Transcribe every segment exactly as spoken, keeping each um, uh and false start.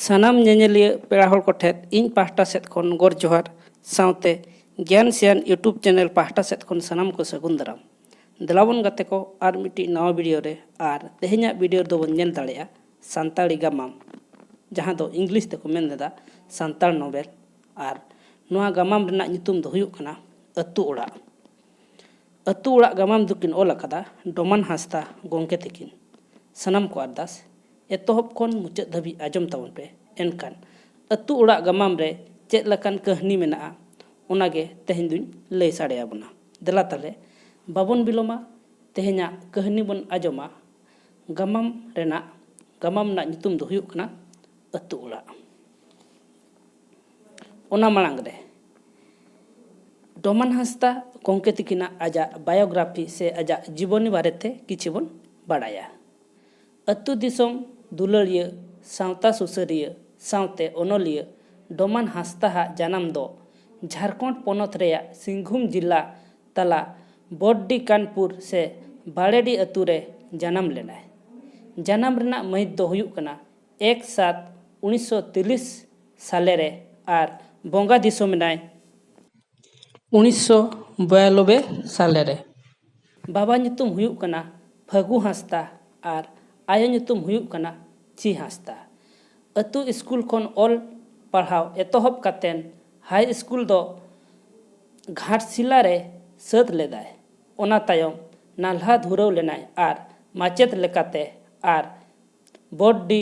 ᱥᱟᱱᱟᱢ ᱧᱮᱧᱮᱞᱤᱭᱟᱹ ᱯᱮᱲᱟ ᱦᱚᱲ ᱠᱚᱴᱷᱮᱱ ᱤᱧ ᱯᱟᱦᱴᱟ ᱥᱮᱫ ᱠᱷᱚᱱ ᱜᱚᱨ ᱡᱚᱦᱟᱨ, ᱥᱟᱶᱛᱮ ᱜᱮᱭᱟᱱ ᱥᱮᱭᱟᱱ YouTube channel ᱯᱟᱦᱴᱟ ᱥᱮᱫ ᱠᱷᱚᱱ ᱥᱟᱱᱟᱢ ᱠᱚ ᱥᱟᱹᱜᱩᱱ ᱫᱟᱨᱟᱢ᱾ ᱫᱮᱞᱟᱵᱚᱱ ᱜᱟᱛᱮ ᱠᱚ, ᱟᱨ ᱢᱤᱫᱴᱤᱡ ᱱᱟᱣᱟ video ᱨᱮ᱾ ᱟᱨ ᱛᱮᱦᱮᱧᱟᱜ video ᱨᱮᱫᱚ ᱵᱚᱱ ᱧᱮᱞ ᱫᱟᱲᱮᱭᱟᱜᱼᱟ ᱥᱟᱱᱛᱟᱲᱤ ᱜᱟᱢᱟᱢ, ᱡᱟᱦᱟᱸ ᱫᱚ English ᱛᱮᱠᱚ ᱢᱮᱱ ᱞᱮᱫᱟ ᱥᱟᱱᱛᱟᱲ novel᱾ ᱟᱨ ᱱᱚᱣᱟ ᱜᱟᱢᱟᱢ ᱨᱮᱱᱟᱜ ᱧᱩᱛᱩᱢ ᱫᱚ ᱦᱩᱭᱩᱜ ᱠᱟᱱᱟ ᱟᱹᱛᱩ ᱚᱲᱟᱜ᱾ ᱟᱹᱛᱩ ᱚᱲᱟᱜ ᱜᱟᱢᱟᱢ ᱫᱚᱠᱤᱱ ᱚᱞ ᱟᱠᱟᱫᱟ ᱰᱚᱢᱟᱱ ᱦᱟᱸᱥᱫᱟ ᱜᱚᱢᱠᱮ ᱛᱟᱹᱠᱤᱱ᱾ ᱥᱟᱱᱟᱢ ᱠᱚ ᱟᱨᱫᱟᱥ, ᱮᱛᱚᱦᱚᱵ ᱠᱷᱚᱱ ᱢᱩᱪᱟᱹᱫ ᱫᱷᱟᱹᱵᱤᱡ ᱟᱸᱡᱚᱢ ᱛᱟᱵᱚᱱ ᱯᱮ᱾ ᱮᱱᱠᱷᱟᱱ ᱟᱹᱛᱩ ᱚᱲᱟᱜ ᱜᱟᱢᱟᱢ ᱨᱮ ᱪᱮᱫ ᱞᱮᱠᱟᱱ ᱠᱟᱹᱦᱱᱤ ᱢᱮᱱᱟᱜᱼᱟ, ᱚᱱᱟᱜᱮ ᱛᱮᱦᱮᱧ ᱫᱩᱧ ᱞᱟᱹᱭ ᱥᱟᱰᱮ ᱟᱵᱚᱱᱟ᱾ ᱫᱮᱞᱟ ᱛᱟᱦᱞᱮ ᱵᱟᱵᱚᱱ ᱵᱤᱞᱚᱢᱟ, ᱛᱮᱦᱮᱧᱟᱜ ᱠᱟᱹᱦᱱᱤ ᱵᱚᱱ ᱟᱸᱡᱚᱢᱟ᱾ ᱜᱟᱢᱟᱢ ᱨᱮᱱᱟᱜ, ᱜᱟᱢᱟᱢ ᱨᱮᱱᱟᱜ ᱧᱩᱛᱩᱢ ᱫᱚ ᱦᱩᱭᱩᱜ ᱠᱟᱱᱟ ᱟᱹᱛᱩ ᱚᱲᱟᱜ᱾ ᱚᱱᱟ ᱢᱟᱲᱟᱝ ᱨᱮ ᱰᱚᱢᱟᱱ ᱦᱟᱸᱥᱫᱟ ᱜᱚᱢᱠᱮ ᱛᱤᱠᱤᱱᱟᱜ ᱟᱡᱟᱜ biography ᱥᱮ ᱟᱡᱟᱜ ᱡᱤᱵᱚᱱᱤ ᱵᱟᱨᱮᱛᱮ ᱠᱤᱪᱷᱤ ᱵᱚᱱ ᱵᱟᱲᱟᱭᱟ᱾ ᱟᱹᱛᱩ ᱫᱤᱥᱚᱢ ᱫᱩᱞᱟᱹᱲᱤᱭᱟᱹ, ᱥᱟᱶᱛᱟ ᱥᱩᱥᱟᱹᱨᱤᱭᱟᱹ ᱥᱟᱶᱛᱮ ᱚᱱᱚᱞᱤᱭᱟᱹ ᱰᱚᱢᱟᱱ ᱦᱟᱸᱥᱫᱟᱣᱟᱜ ᱡᱟᱱᱟᱢ ᱫᱚ ᱡᱷᱟᱲᱠᱷᱚᱸᱰ ᱯᱚᱱᱚᱛ ᱨᱮᱭᱟᱜ ᱥᱤᱝᱵᱷᱩᱢ ᱡᱤᱞᱟ ᱛᱟᱞᱟ ᱵᱚᱰᱰᱤ ᱠᱟᱱᱯᱩᱨ ᱥᱮ ᱵᱟᱲᱮᱰᱤ ᱟᱹᱛᱩ ᱨᱮ ᱡᱟᱱᱟᱢ ᱞᱮᱱᱟᱭ᱾ ᱡᱟᱱᱟᱢ ᱨᱮᱱᱟᱜ ᱢᱟᱹᱦᱤᱛ ᱫᱚ ᱦᱩᱭᱩᱜ ᱠᱟᱱᱟ ᱮᱠ ᱥᱟᱛ ᱩᱱᱤᱥᱥᱚ ᱛᱤᱨᱤᱥ ᱥᱟᱞᱮ ᱨᱮ ᱟᱨ ᱵᱚᱸᱜᱟ ᱫᱤᱥᱚᱢ ᱮᱱᱟᱭ ᱩᱱᱤᱥᱥᱚ ᱵᱟᱭᱟᱱᱚᱵᱵᱳᱭ ᱥᱟᱞᱮ ᱨᱮ᱾ ᱵᱟᱵᱟ ᱧᱩᱛᱩᱢ ᱦᱩᱭᱩᱜ ᱠᱟᱱᱟ ᱯᱷᱟᱹᱜᱩ ᱦᱟᱸᱥᱫᱟ ᱟᱨ ᱟᱭᱳ ᱧᱩᱛᱩᱢ ᱦᱩᱭᱩᱜ ᱠᱟᱱᱟ ᱪᱤ ᱦᱟᱸᱥᱫᱟ᱾ ᱟᱹᱛᱩ ᱥᱠᱩᱞ ᱠᱷᱚᱱ ᱚᱞ ᱯᱟᱲᱦᱟᱣ ᱮᱛᱚᱦᱚᱵ ᱠᱟᱛᱮᱱ ᱦᱟᱭ ᱥᱠᱩᱞ ᱫᱚ ᱜᱷᱟᱴᱥᱤᱞᱟ ᱨᱮ ᱥᱟᱹᱛ ᱞᱮᱫᱟᱭ᱾ ᱚᱱᱟ ᱛᱟᱭᱚᱢ ᱱᱟᱞᱦᱟ ᱫᱷᱩᱨᱟᱹᱣ ᱞᱮᱱᱟᱭ ᱟᱨ ᱢᱟᱪᱮᱫ ᱞᱮᱠᱟᱛᱮ ᱟᱨ ᱵᱚᱰᱰᱤ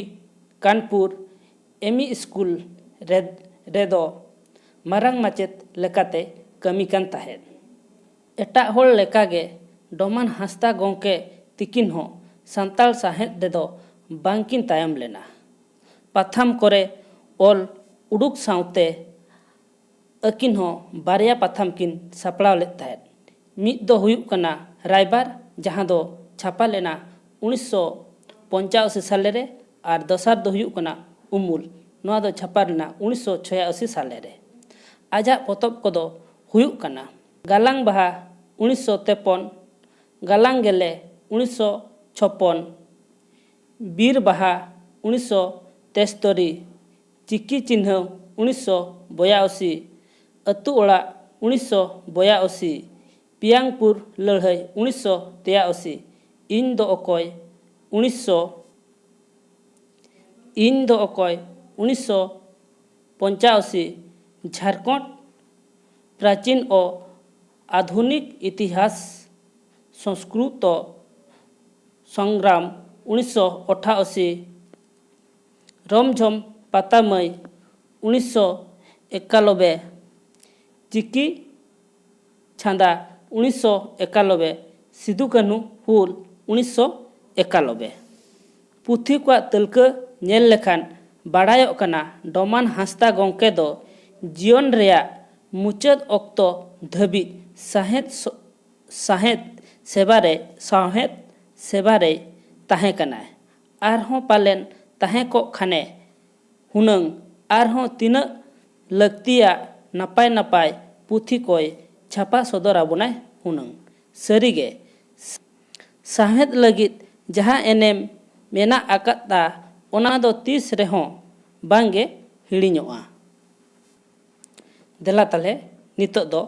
ᱠᱟᱱᱯᱩᱨ ᱮᱢᱤ ᱥᱠᱩᱞ ᱨᱮ, ᱨᱮᱫᱚ ᱢᱟᱨᱟᱝ ᱢᱟᱪᱮᱫ ᱞᱮᱠᱟᱛᱮ ᱠᱟᱹᱢᱤ ᱠᱟᱱ ᱛᱟᱦᱮᱸᱫ᱾ ᱮᱴᱟᱜ ᱦᱚᱲ ᱞᱮᱠᱟᱜᱮ ᱰᱚᱢᱟᱱ ᱦᱟᱸᱥᱫᱟ ᱜᱚᱢᱠᱮ ᱛᱤᱠᱤᱱ ᱦᱚᱸ ᱥᱟᱱᱛᱟᱲ ᱥᱟᱶᱦᱮᱫ ᱨᱮᱫᱚ ᱵᱟᱝᱠᱤᱱ ᱛᱟᱭᱚᱢ ᱞᱮᱱᱟ᱾ ᱯᱟᱛᱷᱟᱢ ᱠᱚᱨᱮ ᱚᱞ ᱩᱰᱩᱠ ᱥᱟᱶᱛᱮ ᱟᱹᱠᱤᱱ ᱦᱚᱸ ᱵᱟᱨᱭᱟ ᱯᱟᱛᱷᱟᱢ ᱠᱤᱱ ᱥᱟᱯᱲᱟᱣ ᱞᱮᱫ ᱛᱟᱦᱮᱸᱫ᱾ ᱢᱤᱫ ᱫᱚ ᱦᱩᱭᱩᱜ ᱠᱟᱱᱟ ᱨᱟᱭᱵᱟᱨ, ᱡᱟᱦᱟᱸ ᱫᱚ ᱪᱷᱟᱯᱟ ᱞᱮᱱᱟ ᱩᱱᱤᱥᱥᱚ ᱯᱚᱧᱪᱟᱥᱤ ᱥᱟᱞᱮ ᱨᱮ, ᱟᱨ ᱫᱚᱥᱟᱨ ᱫᱚ ᱦᱩᱭᱩᱜ ᱠᱟᱱᱟ ᱩᱢᱩᱞ, ᱱᱚᱣᱟ ᱫᱚ ᱪᱷᱟᱯᱟ ᱞᱮᱱᱟ ᱩᱱᱤᱥᱥᱚ ᱪᱷᱚᱭᱟᱥᱤ ᱥᱟᱞᱮ ᱨᱮ᱾ ᱟᱡᱟᱜ ᱯᱚᱛᱚᱵ ᱠᱚᱫᱚ ᱦᱩᱭᱩᱜ ᱠᱟᱱᱟ ᱜᱟᱞᱟᱝ ᱵᱟᱦᱟ ᱩᱱᱤᱥᱥᱚ ᱛᱮᱯᱚᱱ, ᱜᱟᱞᱟᱝ ᱜᱮᱞᱮ ᱩᱱᱤᱥᱥᱚ ᱪᱷᱚᱯᱚᱱ, ᱵᱤᱨ ᱵᱟᱦᱟ ᱩᱱᱤᱥᱥᱚ ᱛᱮᱥᱛᱚᱨᱤ, ᱪᱤᱠᱤ ᱪᱤᱱᱦᱟᱹᱣ ᱩᱱᱤᱥᱥᱚ ᱵᱚᱭᱟᱚᱥᱤ, ᱟᱹᱛᱩ ᱚᱲᱟᱜ ᱩᱱᱤᱥᱥᱚ ᱵᱚᱭᱟᱚᱥᱤ, ᱯᱤᱭᱟᱝᱯᱩᱨ ᱞᱟᱹᱲᱦᱟᱹᱭ ᱩᱱᱤᱥᱥᱚ ᱛᱮᱭᱟᱚᱥᱤ, ᱤᱧ ᱫᱚ ᱚᱠᱚᱭ ᱩᱱᱤᱥᱥᱚ, ᱤᱧ ᱫᱚ ᱚᱠᱚᱭ ᱩᱱᱤᱥᱥᱚ ᱯᱚᱧᱪᱟᱚᱥᱤ, ᱡᱷᱟᱲᱠᱷᱚᱸᱰ ᱯᱨᱟᱪᱤᱱ ᱚ ᱟᱫᱷᱩᱱᱤᱠ ᱤᱛᱤᱦᱟᱥ, ᱥᱚᱝᱥᱠᱨᱩᱛᱚ ᱥᱚᱝᱜᱨᱟᱢ ᱩᱱᱤᱥᱥᱚ ᱚᱴᱷᱟᱚᱥᱤ, ᱨᱚᱢᱡᱷᱚᱢ ᱯᱟᱛᱟ ᱢᱟᱹᱭ ᱩᱱᱤᱥᱥᱚ ᱮᱠᱟᱞᱚᱵᱮ, ᱪᱤᱠᱤ ᱪᱷᱟᱸᱫᱟ ᱩᱱᱤᱥᱥᱚ ᱮᱠᱟᱞᱚᱵᱮ, ᱥᱤᱫᱩ ᱠᱟᱹᱱᱦᱩ ᱦᱩᱞ ᱩᱱᱤᱥᱥᱚ ᱮᱠᱟᱞᱚᱵᱮ᱾ ᱯᱩᱛᱷᱤ ᱠᱚᱣᱟᱜ ᱛᱟᱹᱞᱠᱟᱹ ᱧᱮᱞ ᱞᱮᱠᱷᱟᱱ ᱵᱟᱲᱟᱭᱚᱜ ᱠᱟᱱᱟ, ᱰᱚᱢᱟᱱ ᱦᱟᱸᱥᱫᱟ ᱜᱚᱢᱠᱮ ᱫᱚ ᱡᱤᱭᱚᱱ ᱨᱮᱭᱟᱜ ᱢᱩᱪᱟᱹᱫ ᱚᱠᱛᱚ ᱫᱷᱟᱹᱵᱤᱡ ᱥᱟᱶᱦᱮᱫ ᱥᱚ-, ᱥᱟᱶᱦᱮᱫ ᱥᱮᱵᱟ ᱨᱮ, ᱥᱟᱶᱦᱮᱫ ᱥᱮᱵᱟ ᱨᱮᱭ ᱛᱟᱦᱮᱸ ᱠᱟᱱᱟᱭ᱾ ᱟᱨᱦᱚᱸ ᱯᱟᱞᱮᱱ ᱛᱟᱦᱮᱸ ᱠᱚᱜ ᱠᱷᱟᱱᱮ ᱦᱩᱱᱟᱹᱝ ᱟᱨᱦᱚᱸ ᱛᱤᱱᱟᱹᱜ ᱞᱟᱹᱠᱛᱤᱭᱟᱜ ᱱᱟᱯᱟᱭ ᱱᱟᱯᱟᱭ ᱯᱩᱛᱷᱤ ᱠᱚᱭ ᱪᱷᱟᱯᱟ ᱥᱚᱫᱚᱨ ᱟᱵᱚᱱᱟᱭ ᱦᱩᱱᱟᱹᱝ᱾ ᱥᱟᱹᱨᱤᱜᱮ, ᱥᱟᱶᱦᱮᱫ ᱞᱟᱹᱜᱤᱫ ᱡᱟᱦᱟᱸ ᱮᱱᱮᱢ ᱢᱮᱱᱟᱜ ᱟᱠᱟᱫᱼᱟ, ᱚᱱᱟ ᱫᱚ ᱛᱤᱥ ᱨᱮᱦᱚᱸ ᱵᱟᱝᱜᱮ ᱦᱤᱲᱤᱧᱚᱜᱼᱟ᱾ ᱫᱮᱞᱟ ᱛᱟᱦᱞᱮ, ᱱᱤᱛᱚᱜ ᱫᱚ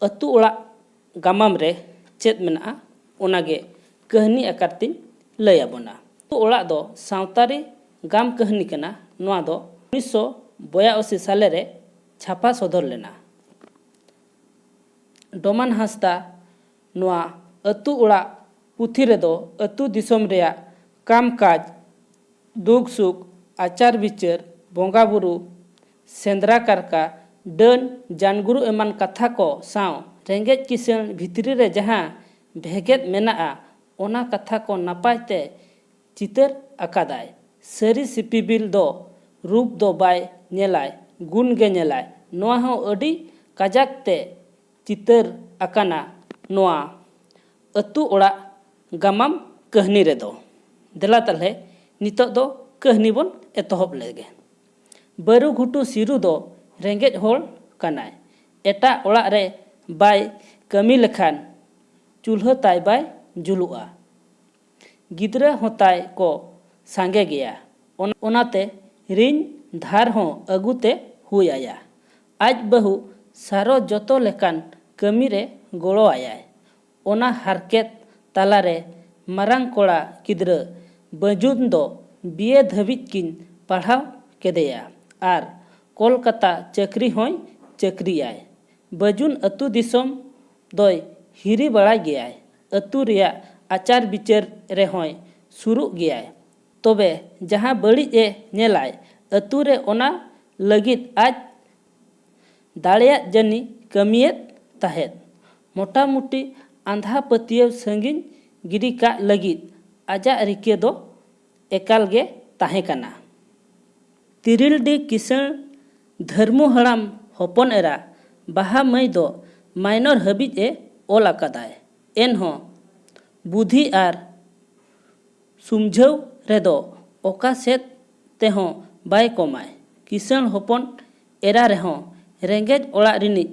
ᱟᱹᱛᱩ ᱚᱲᱟᱜ ᱜᱟᱢᱟᱢ ᱨᱮ ᱪᱮᱫ ᱢᱮᱱᱟᱜᱼᱟ, ᱚᱱᱟᱜᱮ ᱠᱟᱹᱦᱱᱤ ᱟᱠᱟᱨ ᱛᱤᱧ ᱞᱟᱹᱭ ᱟᱵᱚᱱᱟ᱾ ᱟᱹᱛᱩ ᱚᱲᱟᱜ ᱫᱚ ᱥᱟᱶᱛᱟᱨᱤ ᱜᱟᱢ ᱠᱟᱹᱦᱱᱤ ᱠᱟᱱᱟ᱾ ᱱᱚᱣᱟ ᱫᱚ ᱩᱱᱤᱥᱥᱚ ᱵᱚᱭᱟᱚᱥᱤ ᱥᱟᱞᱮ ᱨᱮ ᱪᱷᱟᱯᱟ ᱥᱚᱫᱚᱨ ᱞᱮᱱᱟ᱾ ᱰᱚᱢᱟᱱ ᱦᱟᱸᱥᱫᱟ ᱱᱚᱣᱟ ᱟᱹᱛᱩ ᱚᱲᱟᱜ ᱯᱩᱛᱷᱤ ᱨᱮᱫᱚ ᱟᱹᱛᱩ ᱫᱤᱥᱚᱢ ᱨᱮᱭᱟᱜ ᱠᱟᱢ ᱠᱟᱡᱽ, ᱫᱩᱠ ᱥᱩᱠ, ᱟᱪᱟᱨ ᱵᱤᱪᱟᱹᱨ, ᱵᱚᱸᱜᱟ ᱵᱩᱨᱩ, ᱥᱮᱸᱫᱽᱨᱟ ᱠᱟᱨᱠᱟ, ᱰᱟᱹᱱ, ᱡᱟᱱᱜᱩᱨᱩ ᱮᱢᱟᱱ ᱠᱟᱛᱷᱟ ᱠᱚ ᱥᱟᱶ ᱨᱮᱸᱜᱮᱡ ᱠᱤᱥᱟᱹᱬ ᱵᱷᱤᱛᱨᱤ ᱨᱮ ᱡᱟᱦᱟᱸ ᱵᱷᱮᱜᱮᱫ ᱢᱮᱱᱟᱜᱼᱟ, ᱚᱱᱟ ᱠᱟᱛᱷᱟ ᱠᱚ ᱱᱟᱯᱟᱭ ᱛᱮ ᱪᱤᱛᱟᱹᱨ ᱟᱠᱟᱫᱟᱭ᱾ ᱥᱟᱹᱨᱤ ᱥᱤᱯᱤᱵᱤᱞ ᱫᱚ ᱨᱩᱯ ᱫᱚ ᱵᱟᱭ ᱧᱮᱞᱟᱭ, ᱜᱩᱱ ᱜᱮ ᱧᱮᱞᱟᱭ᱾ ᱱᱚᱣᱟ ᱦᱚᱸ ᱟᱹᱰᱤ ᱠᱟᱡᱟᱠ ᱛᱮ ᱪᱤᱛᱟᱹᱨ ᱟᱠᱟᱱᱟ ᱱᱚᱣᱟ ᱟᱹᱛᱩ ᱚᱲᱟᱜ ᱜᱟᱢᱟᱢ ᱠᱟᱹᱦᱱᱤ ᱨᱮᱫᱚ᱾ ᱫᱮᱞᱟ ᱛᱟᱦᱞᱮ, ᱱᱤᱛᱚᱜ ᱫᱚ ᱠᱟᱹᱦᱱᱤ ᱵᱚᱱ ᱮᱛᱚᱦᱚᱵ ᱞᱮᱜᱮ᱾ ᱵᱟᱹᱨᱩ ᱜᱷᱩᱴᱩ ᱥᱤᱨᱩ ᱫᱚ ᱨᱮᱸᱜᱮᱡ ᱦᱚᱲ ᱠᱟᱱᱟᱭ᱾ ᱮᱴᱟᱜ ᱚᱲᱟᱜ ᱨᱮ ᱵᱟᱭ ᱠᱟᱹᱢᱤ ᱞᱮᱠᱷᱟᱱ ᱪᱩᱞᱦᱟᱹ ᱛᱟᱭ ᱵᱟᱭ ᱡᱩᱞᱩᱜᱼᱟ᱾ ᱜᱤᱫᱽᱨᱟᱹ ᱦᱚᱸᱛᱟᱭ ᱠᱚ ᱥᱟᱸᱜᱮ ᱜᱮᱭᱟ᱾ ᱚᱱ-, ᱚᱱᱟᱛᱮ ᱨᱤᱧ ᱫᱷᱟᱨ ᱦᱚᱸ ᱟᱹᱜᱩ ᱛᱮ ᱦᱩᱭ ᱟᱭᱟ᱾ ᱟᱡ ᱵᱟᱹᱦᱩ ᱥᱟᱨᱚ ᱡᱚᱛᱚ ᱞᱮᱠᱟᱱ ᱠᱟᱹᱢᱤ ᱨᱮ ᱜᱚᱲᱚ ᱟᱭᱟᱭ᱾ ᱚᱱᱟ ᱦᱟᱨᱠᱮᱛ ᱛᱟᱞᱟᱨᱮ ᱢᱟᱨᱟᱝ ᱠᱚᱲᱟ ᱜᱤᱫᱽᱨᱟᱹ ᱵᱟᱹᱡᱩᱱ ᱫᱚ ᱵᱤᱭᱮ ᱫᱷᱟᱹᱵᱤᱡ ᱠᱤᱱ ᱯᱟᱲᱦᱟᱣ ᱠᱮᱫᱮᱭᱟ ᱟᱨ ᱠᱚᱞᱠᱟᱛᱟ ᱪᱟᱹᱠᱨᱤ ᱦᱚᱸᱭ ᱪᱟᱹᱠᱨᱤᱭᱟᱭ᱾ ᱵᱟᱹᱡᱩᱱ ᱟᱹᱛᱩ ᱫᱤᱥᱚᱢ ᱫᱚᱭ ᱦᱤᱨᱤ ᱵᱟᱲᱟᱭ ᱜᱮᱭᱟᱭ᱾ ᱟᱹᱛᱩ ᱨᱮᱭᱟᱜ ᱟᱪᱟᱨ ᱵᱤᱪᱟᱹᱨ ᱨᱮᱦᱚᱸᱭ ᱥᱩᱨᱩᱜ ᱜᱮᱭᱟᱭ᱾ ᱛᱚᱵᱮ ᱡᱟᱦᱟᱸ ᱵᱟᱹᱲᱤᱡ ᱮ ᱧᱮᱞᱟᱭ, ᱟᱹᱛᱩ ᱨᱮ ᱚᱱᱟ ᱞᱟᱹᱜᱤᱫ ᱟᱡ ᱫᱟᱲᱮᱭᱟᱜ ᱡᱟᱹᱱᱤ ᱠᱟᱹᱢᱤᱭᱮᱫ ᱛᱟᱦᱮᱸᱫ᱾ ᱢᱚᱴᱟᱢᱩᱴᱤ ᱟᱸᱫᱷᱟ ᱯᱟᱹᱛᱭᱟᱹᱣ ᱥᱟᱺᱜᱤᱧ ᱜᱤᱰᱤ ᱠᱟᱜ ᱞᱟᱹᱜᱤᱫ ᱟᱡᱟᱜ ᱨᱤᱠᱟᱹ ᱫᱚ ᱮᱠᱟᱞ ᱜᱮ ᱛᱟᱦᱮᱸ ᱠᱟᱱᱟ᱾ ᱛᱤᱨᱤᱞᱰᱤ ᱠᱤᱥᱟᱹᱬ ᱫᱷᱟᱹᱨᱢᱩ ᱦᱟᱲᱟᱢ ᱦᱚᱯᱚᱱ ᱮᱨᱟ ᱵᱟᱦᱟ ᱢᱟᱹᱭ ᱫᱚ ᱢᱟᱭᱱᱚᱨ ᱦᱟᱹᱵᱤᱡ ᱮ ᱚᱞ ᱟᱠᱟᱫᱟᱭ᱾ ᱮᱱᱦᱚᱸ ᱵᱩᱫᱷᱤ ᱟᱨ ᱥᱩᱢᱡᱷᱟᱹᱣ ᱨᱮᱫᱚ ᱚᱠᱟ ᱥᱮᱫ ᱛᱮᱦᱚᱸ ᱵᱟᱭ ᱠᱚᱢᱟᱭ᱾ ᱠᱤᱥᱟᱹᱬ ᱦᱚᱯᱚᱱ ᱮᱨᱟ ᱨᱮᱦᱚᱸ ᱨᱮᱸᱜᱮᱡ ᱚᱲᱟᱜ ᱨᱤᱱᱤᱡ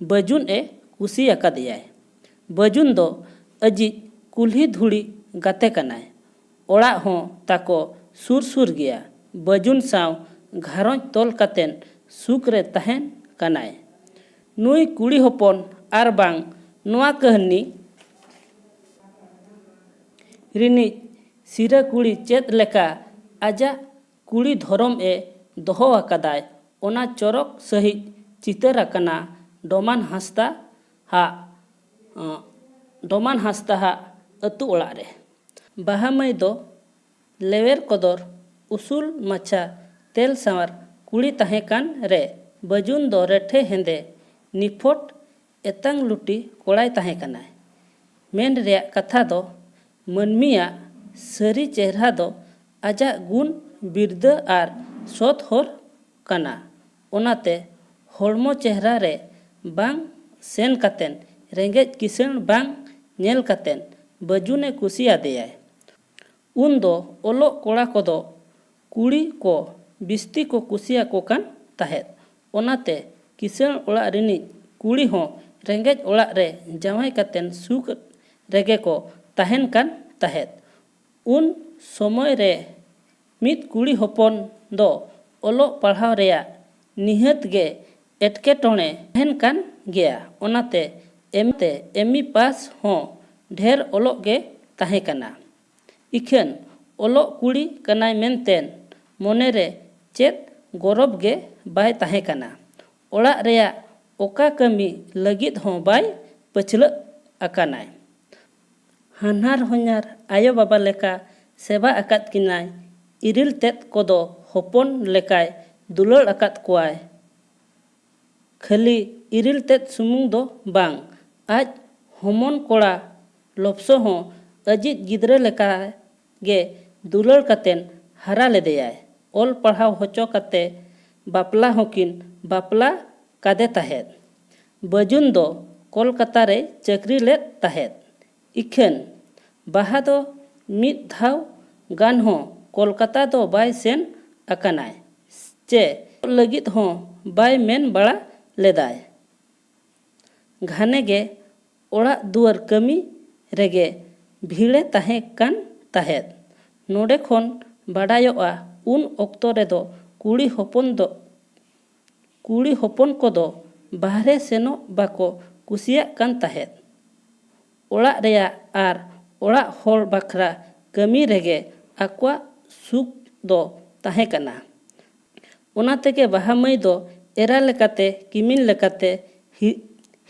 ᱵᱟᱹᱡᱩᱱ ᱮ ᱠᱩᱥᱤ ᱟᱠᱟᱫᱮᱭᱟᱭ᱾ ᱵᱟᱹᱡᱩᱱ ᱫᱚ ᱟᱹᱡᱤᱡ ᱠᱩᱞᱦᱤ ᱫᱷᱩᱲᱤ ᱜᱟᱛᱮ ᱠᱟᱱᱟᱭ᱾ ᱚᱲᱟᱜ ᱦᱚᱸ ᱛᱟᱠᱚ ᱥᱩᱨ ᱥᱩᱨ ᱜᱮᱭᱟ᱾ ᱵᱟᱹᱡᱩᱱ ᱥᱟᱶ ᱜᱷᱟᱨᱚᱸᱡᱽ ᱛᱚᱞ ᱠᱟᱛᱮᱱ ᱥᱩᱠ ᱨᱮ ᱛᱟᱦᱮᱱ ᱠᱟᱱᱟᱭ᱾ ᱱᱩᱭ ᱠᱩᱲᱤ ᱦᱚᱯᱚᱱ ᱟᱨ ᱵᱟᱝ ᱱᱚᱣᱟ ᱠᱟᱹᱦᱱᱤ ᱨᱤᱱᱤᱡ ᱥᱤᱨᱟᱹ ᱠᱩᱲᱤ ᱪᱮᱫ ᱞᱮᱠᱟ ᱟᱡᱟᱜ ᱠᱩᱲᱤ ᱫᱷᱚᱨᱚᱢ ᱮ ᱫᱚᱦᱚ ᱟᱠᱟᱫᱟᱭ, ᱚᱱᱟ ᱪᱚᱨᱚᱠ ᱥᱟᱹᱦᱤᱡ ᱪᱤᱛᱟᱹᱨ ᱟᱠᱟᱱᱟ ᱰᱚᱢᱟᱱ ᱦᱟᱸᱥᱫᱟ ᱦᱟᱜ, ᱟᱸ, ᱰᱚᱢᱟᱱ ᱦᱟᱸᱥᱫᱟ ᱦᱟᱜ ᱟᱹᱛᱩ ᱚᱲᱟᱜ ᱨᱮ᱾ ᱵᱟᱦᱟ ᱢᱟᱹᱭ ᱫᱚ ᱞᱮᱣᱮᱨ ᱠᱚᱫᱚᱨ, ᱩᱥᱩᱞ ᱢᱟᱪᱷᱟ, ᱛᱮᱞ ᱥᱟᱶᱟᱨ ᱠᱩᱲᱤ ᱛᱟᱦᱮᱸ ᱠᱟᱱ ᱨᱮ ᱵᱟᱹᱡᱩᱱ ᱫᱚ ᱨᱮᱴᱷᱮ ᱦᱮᱸᱫᱮ ᱱᱤᱯᱷᱚᱴ ᱮᱛᱟᱝ ᱞᱩᱴᱤ ᱠᱚᱲᱟᱭ ᱛᱟᱦᱮᱸ ᱠᱟᱱᱟᱭ᱾ ᱢᱮᱱ ᱨᱮᱭᱟᱜ ᱠᱟᱛᱷᱟ ᱫᱚ, ᱢᱟᱹᱱᱢᱤᱭᱟᱜ ᱥᱟᱹᱨᱤ ᱪᱮᱦᱨᱟ ᱫᱚ ᱟᱡᱟᱜ ᱜᱩᱱ ᱵᱤᱨᱫᱟᱹ ᱟᱨ ᱥᱚᱛ ᱦᱚᱨ ᱠᱟᱱᱟ᱾ ᱚᱱᱟᱛᱮ ᱦᱚᱲᱢᱚ ᱪᱮᱦᱨᱟ ᱨᱮ ᱵᱟᱝ ᱥᱮᱱ ᱠᱟᱛᱮᱱ, ᱨᱮᱸᱜᱮᱡ ᱠᱤᱥᱟᱹᱬ ᱵᱟᱝ ᱧᱮᱞ ᱠᱟᱛᱮᱱ ᱵᱟᱹᱡᱩᱱᱮ ᱠᱩᱥᱤ ᱟᱫᱮᱭᱟᱭ᱾ ᱩᱱ ᱫᱚ ᱚᱞᱚᱜ ᱠᱚᱲᱟ ᱠᱚᱫᱚ ᱠᱩᱲᱤ ᱠᱚ ᱵᱤᱥᱛᱤ ᱠᱚ ᱠᱩᱥᱤᱭᱟᱠᱚ ᱠᱟᱱ ᱛᱟᱦᱮᱸᱫ᱾ ᱚᱱᱟᱛᱮ ᱠᱤᱥᱟᱹᱬ ᱚᱲᱟᱜ ᱨᱤᱱᱤᱡ ᱠᱩᱲᱤ ᱦᱚᱸ ᱨᱮᱸᱜᱮᱡ ᱚᱲᱟᱜ ᱨᱮ ᱡᱟᱶᱟᱭ ᱠᱟᱛᱮᱱ ᱥᱩᱠ ᱨᱮᱜᱮ ᱠᱚ ᱛᱟᱦᱮᱱ ᱠᱟᱱ ᱛᱟᱦᱮᱸᱫ᱾ ᱩᱱ ᱥᱚᱢᱚᱭ ᱨᱮ ᱢᱤᱫ ᱠᱩᱲᱤ ᱦᱚᱯᱚᱱ ᱫᱚ ᱚᱞᱚᱜ ᱯᱟᱲᱦᱟᱣ ᱨᱮᱭᱟᱜ ᱱᱤᱦᱟᱹᱛ ᱜᱮ ᱮᱴᱠᱮᱴᱚᱬᱮ ᱛᱟᱦᱮᱱ ᱠᱟᱱ ᱜᱮᱭᱟ᱾ ᱚᱱᱟᱛᱮ ᱮᱢᱛᱮ ᱮᱢᱤ ᱯᱟᱥ ᱦᱚᱸ ᱰᱷᱮᱨ ᱚᱞᱚᱜ ᱜᱮ ᱛᱟᱦᱮᱸ ᱠᱟᱱᱟ᱾ ᱤᱠᱷᱟᱹᱱ ᱚᱞᱚᱜ ᱠᱩᱲᱤ ᱠᱟᱱᱟᱭ ᱢᱮᱱᱛᱮ ᱢᱚᱱᱮᱨᱮ ᱪᱮᱫ ᱜᱚᱨᱚᱵᱽ ᱜᱮ ᱵᱟᱭ ᱛᱟᱦᱮᱸ ᱠᱟᱱᱟ᱾ ᱚᱲᱟᱜ ᱨᱮᱭᱟᱜ ᱚᱠᱟ ᱠᱟᱹᱢᱤ ᱞᱟᱹᱜᱤᱫ ᱦᱚᱸ ᱵᱟᱭ ᱯᱟᱹᱪᱷᱞᱟᱹᱜ ᱟᱠᱟᱱᱟᱭ᱾ ᱦᱟᱱᱦᱟᱨ ᱦᱚᱧᱦᱟᱨ ᱟᱭᱳ ᱵᱟᱵᱟ ᱞᱮᱠᱟ ᱥᱮᱵᱟ ᱟᱠᱟᱫ ᱠᱤᱱᱟᱭ᱾ ᱤᱨᱤᱞ ᱛᱮᱫ ᱠᱚᱫᱚ ᱦᱚᱯᱚᱱ ᱞᱮᱠᱟᱭ ᱫᱩᱞᱟᱹᱲ ᱟᱠᱟᱫ ᱠᱚᱣᱟᱭ᱾ ᱠᱷᱟᱹᱞᱤ ᱤᱨᱤᱞ ᱛᱮᱫ ᱥᱩᱢᱩᱝ ᱫᱚ ᱵᱟᱝ, ᱟᱡ ᱦᱚᱢᱚᱱ ᱠᱚᱲᱟ ᱞᱚᱯᱥᱚ ᱦᱚᱸ ᱟᱡᱤᱡ ᱜᱤᱫᱽᱨᱟᱹ ᱞᱮᱠᱟ ᱜᱮ ᱫᱩᱞᱟᱹᱲ ᱠᱟᱛᱮᱱ ᱦᱟᱨᱟ ᱞᱮᱫᱮᱭᱟᱭ᱾ ᱚᱞ ᱯᱟᱲᱦᱟᱣ ᱦᱚᱪᱚ ᱠᱟᱛᱮ ᱵᱟᱯᱞᱟ ᱦᱚᱸᱠᱤᱱ ᱵᱟᱯᱞᱟ ᱠᱟᱫᱮ ᱛᱟᱦᱮᱸᱫ᱾ ᱵᱟᱹᱡᱩᱱ ᱫᱚ ᱠᱚᱞᱠᱟᱛᱟ ᱨᱮᱭ ᱪᱟᱹᱠᱨᱤ ᱞᱮᱫ ᱛᱟᱦᱮᱸᱫ᱾ ᱤᱠᱷᱟᱹᱱ ᱵᱟᱦᱟ ᱫᱚ ᱢᱤᱫ ᱫᱷᱟᱣ ᱜᱟᱱ ᱦᱚᱸ ᱠᱚᱞᱠᱟᱛᱟ ᱫᱚ ᱵᱟᱭ ᱥᱮᱱ ᱟᱠᱟᱱᱟᱭ ᱪᱮ ᱞᱟᱹᱜᱤᱫ ᱦᱚᱸ ᱵᱟᱭ ᱢᱮᱱ ᱵᱟᱲᱟ ᱞᱮᱫᱟᱭ᱾ ᱜᱷᱟᱱᱮ ᱜᱮ ᱚᱲᱟᱜ ᱫᱩᱣᱟᱹᱨ ᱠᱟᱹᱢᱤ ᱨᱮᱜᱮ ᱵᱷᱤᱲᱮ ᱛᱟᱦᱮᱸ ᱠᱟᱱ ᱛᱟᱦᱮᱸᱫ᱾ ᱱᱚᱰᱮ ᱠᱷᱚᱱ ᱵᱟᱰᱟᱭᱚᱜᱼᱟ, ᱩᱱ ᱚᱠᱛᱚ ᱨᱮᱫᱚ ᱠᱩᱲᱤ ᱦᱚᱯᱚᱱ ᱫᱚ ᱠᱩᱲᱤ ᱦᱚᱯᱚᱱ ᱠᱚᱫᱚ ᱵᱟᱦᱨᱮ ᱥᱮᱱᱚᱜ ᱵᱟᱠᱚ ᱠᱩᱥᱤᱭᱟᱜ ᱠᱟᱱ ᱛᱟᱦᱮᱸᱫ᱾ ᱚᱲᱟᱜ ᱨᱮᱭᱟᱜ ᱟᱨ ᱚᱲᱟᱜ ᱦᱚᱲ ᱵᱟᱠᱷᱨᱟ ᱠᱟᱹᱢᱤ ᱨᱮᱜᱮ ᱟᱠᱚᱣᱟᱜ ᱥᱩᱠ ᱫᱚ ᱛᱟᱦᱮᱸ ᱠᱟᱱᱟ᱾ ᱚᱱᱟ ᱛᱮᱜᱮ ᱵᱟᱦᱟ ᱢᱟᱹᱭ ᱫᱚ ᱮᱨᱟ ᱞᱮᱠᱟᱛᱮ, ᱠᱤᱢᱤᱱ ᱞᱮᱠᱟᱛᱮ, ᱦᱤ-,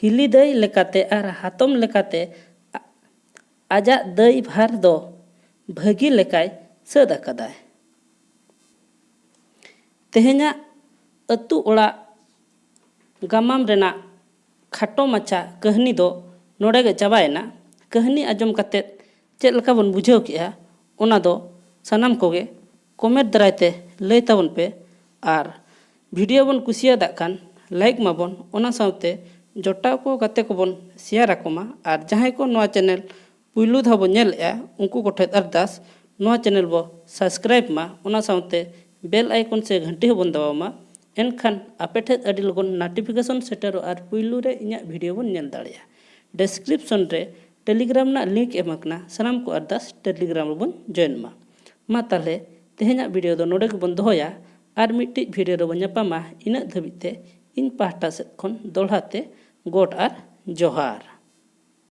ᱦᱤᱞᱤ ᱫᱟᱹᱭ ᱞᱮᱠᱟᱛᱮ ᱟᱨ ᱦᱟᱛᱚᱢ ᱞᱮᱠᱟᱛᱮ ᱟ-, ᱟᱡᱟᱜ ᱫᱟᱹᱭᱵᱷᱟᱨ ᱫᱚ ᱵᱷᱟᱹᱜᱤ ᱞᱮᱠᱟᱭ ᱥᱟᱹᱛ ᱟᱠᱟᱫᱟᱭ᱾ ᱛᱮᱦᱮᱧᱟᱜ ᱟᱹᱛᱩ ᱚᱲᱟᱜ ᱜᱟᱢᱟᱢ ᱨᱮᱱᱟᱜ ᱠᱷᱟᱴᱚ ᱢᱟᱪᱷᱟ ᱠᱟᱹᱦᱱᱤ ᱫᱚ ᱱᱚᱰᱮ ᱜᱮ ᱪᱟᱵᱟᱭᱮᱱᱟ᱾ ᱠᱟᱹᱦᱱᱤ ᱟᱸᱡᱚᱢ ᱠᱟᱛᱮᱫ ᱪᱮᱫ ᱞᱮᱠᱟ ᱵᱚᱱ ᱵᱩᱡᱷᱟᱹᱣ ᱠᱮᱜᱼᱟ, ᱚᱱᱟ ᱫᱚ ᱥᱟᱱᱟᱢ ᱠᱚᱜᱮ ᱠᱚᱢᱮᱱᱴ ᱫᱟᱨᱟᱭ ᱛᱮ ᱞᱟᱹᱭ ᱛᱟᱵᱚᱱ ᱯᱮ᱾ ᱟᱨ ᱵᱷᱤᱰᱤᱭᱳ ᱵᱚᱱ ᱠᱩᱥᱤᱭᱟᱫᱟᱜ ᱠᱷᱟᱱ ᱞᱟᱭᱤᱠ ᱢᱟᱵᱚᱱ, ᱚᱱᱟ ᱥᱟᱶᱛᱮ ᱡᱚᱴᱟᱣ ᱠᱚ ᱜᱟᱛᱮ ᱠᱚᱵᱚᱱ ᱥᱮᱭᱟᱨ ᱟᱠᱚ ᱢᱟ᱾ ᱟᱨ ᱡᱟᱦᱟᱸᱭ ᱠᱚ ᱱᱚᱣᱟ ᱪᱮᱱᱮᱞ ᱯᱩᱭᱞᱩ ᱫᱷᱟᱣ ᱵᱚᱱ ᱧᱮᱞᱮᱜᱼᱟ, ᱩᱱᱠᱩ ᱠᱚᱴᱷᱮᱱ ᱟᱨᱫᱟᱥ, ᱱᱚᱣᱟ ᱪᱮᱱᱮᱞ ᱵᱚ ᱥᱟᱵᱥᱠᱨᱟᱭᱤᱵᱽ ᱢᱟ, ᱚᱱᱟ ᱥᱟᱶᱛᱮ ᱵᱮᱞ ᱟᱭᱠᱚᱱ ᱥᱮ ᱜᱷᱟᱹᱱᱴᱤ ᱦᱚᱸᱵᱚᱱ ᱫᱟᱵᱟᱣ ᱢᱟ᱾ ᱮᱱᱠᱷᱟᱱ ᱟᱯᱮ ᱴᱷᱮᱱ ᱟᱹᱰᱤ ᱞᱚᱜᱚᱱ ᱱᱳᱴᱤᱯᱷᱤᱠᱮᱥᱚᱱ ᱥᱮᱴᱮᱨᱚᱜᱼᱟ ᱟᱨ ᱯᱩᱭᱞᱩ ᱨᱮ ᱤᱧᱟᱹᱜ ᱵᱷᱤᱰᱤᱭᱳ ᱵᱚᱱ ᱧᱮᱞ ᱫᱟᱲᱮᱭᱟᱜᱼᱟ᱾ ᱰᱮᱥᱠᱨᱤᱯᱥᱚᱱ ᱨᱮ ᱴᱮᱞᱤᱜᱨᱟᱢ ᱨᱮᱱᱟᱜ ᱞᱤᱝᱠ ᱮᱢ ᱟᱠᱟᱱᱟ, ᱥᱟᱱᱟᱢ ᱠᱚ ᱟᱨᱫᱟᱥ ᱴᱮᱞᱤᱜᱨᱟᱢ ᱨᱮᱵᱚᱱ ᱡᱚᱭᱮᱱ ᱢᱟ᱾ ᱢᱟ ᱛᱟᱦᱚᱞᱮ ᱛᱮᱦᱮᱧᱟᱜ ᱵᱷᱤᱰᱤᱭᱳ ᱫᱚ ᱱᱚᱰᱮ ᱜᱮᱵᱚᱱ ᱫᱚᱦᱚᱭᱟ᱾ ᱟᱨ ᱢᱤᱫᱴᱤᱡ ᱵᱷᱤᱰᱤᱭᱳ ᱨᱮᱵᱚᱱ ᱧᱟᱯᱟᱢᱟ᱾ ᱤᱱᱟᱹᱜ ᱫᱷᱟᱹᱵᱤᱡ ᱛᱮ ᱤᱧ ᱯᱟᱦᱴᱟ ᱥᱮᱫ ᱠᱷᱚᱱ ᱫᱚᱦᱲᱟ ᱛᱮ ᱜᱚᱰ ᱟᱨ ᱡᱚᱦᱟᱨ᱾